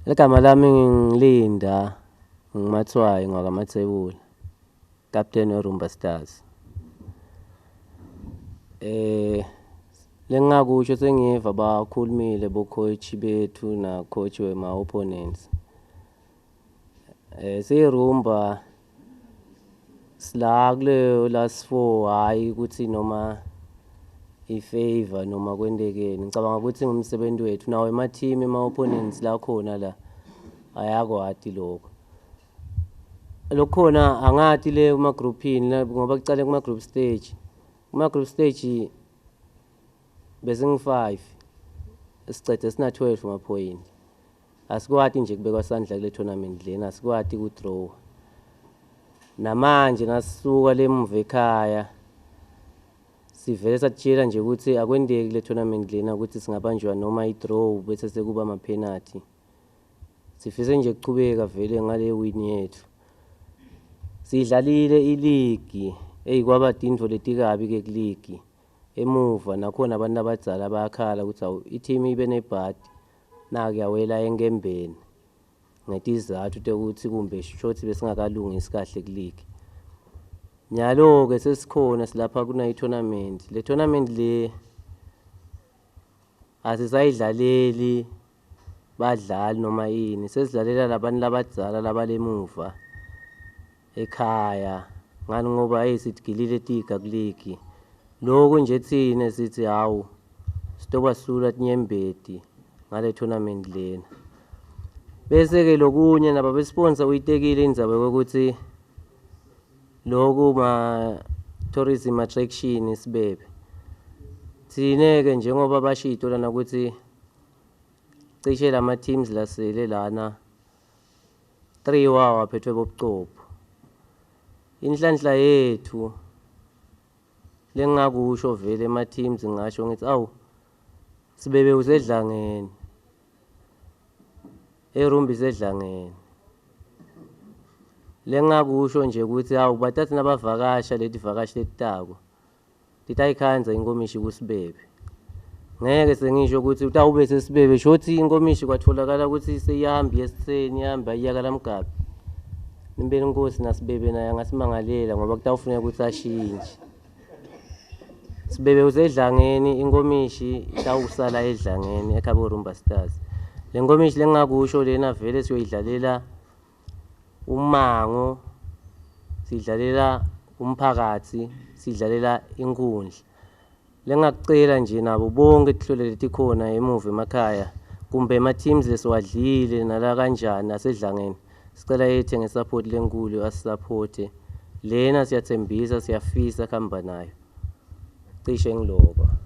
Ligama lami nginguLinda, nginguMatswayi ngwakaMatsebula, kapteni weRumba Stars. Lengingakusho sengiva bakhulumile bo-coach bethu na coach wema-opponents. Siyirumba sila kuleyo last four, hhayi ukuthi noma i-favor noma kwentekeni. Ngicabanga ukuthi ngumsebenzi wethu nawo ema-team ema-opponents la khona la ayakwati lokho. Lokukhona angati le kuma-groupini ngoba kucale kuma-group stage. Kuma-group stage besingu-5 sicede sina 12 maphoyinti. Asikwati nje kubekwa sandla kule tournament lena, asikwati ku-draw. Namanje nasisuka lemuva ekhaya sivele satshela nje ukuthi akwendeki kule tournament lena ukuthi singabanjwa noma i-draw bese sekuba ama-penalty. Sifise nje ukuchubeka vele ngale win yethu. Sidlalile iligi, eyi kwaba tintfo letikabi ke kuligi. Emuva nakhona abantu abadzala bayakhala ukuthi awu i-team ibe nebhadi naku yawela enkembeni ngetizathu tekuthi kumbe shothi besingakalungisi kahle kuligi. Nyalo-ke sesikhona silapha kuna i-tournament. Le tournament le asisayidlaleli badlali noma ini, sesidlalela labantu labadzala labalemuva ekhaya ngani ngoba hey sitigilile tiga kuligi. Lokhu nje thina sithi hawu sitobasula tinyembeti ngale tournament lena. Bese-ke lokunye nabo be-sponsor uyitekile indzaba yokuthi lokhu ma tourism attraction sibebe. Thine-ke njengoba bashito lana ukuthi cishe lama teams lasele lana 3 wawo aphethwe bobucopho. Inhlanhla yethu lengingakusho vele ema teams ngingasho ngithi awu sibebe usedlangeni. Erumbi isedlangeni. Lengingakusho nje ukuthi awu batathi nabavakasha leti vakashi letitako titayikhandza inkomishi kusibebe. Ngeke sengisho ukuthi utawube sesibebe shothi inkomishi kwatholakala ukuthi seyihamba esitheni ihamba iya kaLamgabi. Nimbeni inkosi nasibebe naye angasimangalela ngoba kutawufuneka ukuthi ashintshe. Sibebe usedlangeni inkomishi itawusala edlangeni ekhabo Rumba Stars. Le nkomishi lengingakusho lena vele siyoyidlalela umango, sidlalela umphakathi, sidlalela inkundla. Lengingakucela nje nabo bonke tihlwele letikhona emuva emakhaya kumbe ema-teams lesiwadlile nala kanjani asedlangeni, sicela ethe nge-support lenkulu asisupporte. Lena siyathembisa siyafisa kuhamba nayo. Cishe ngiloko.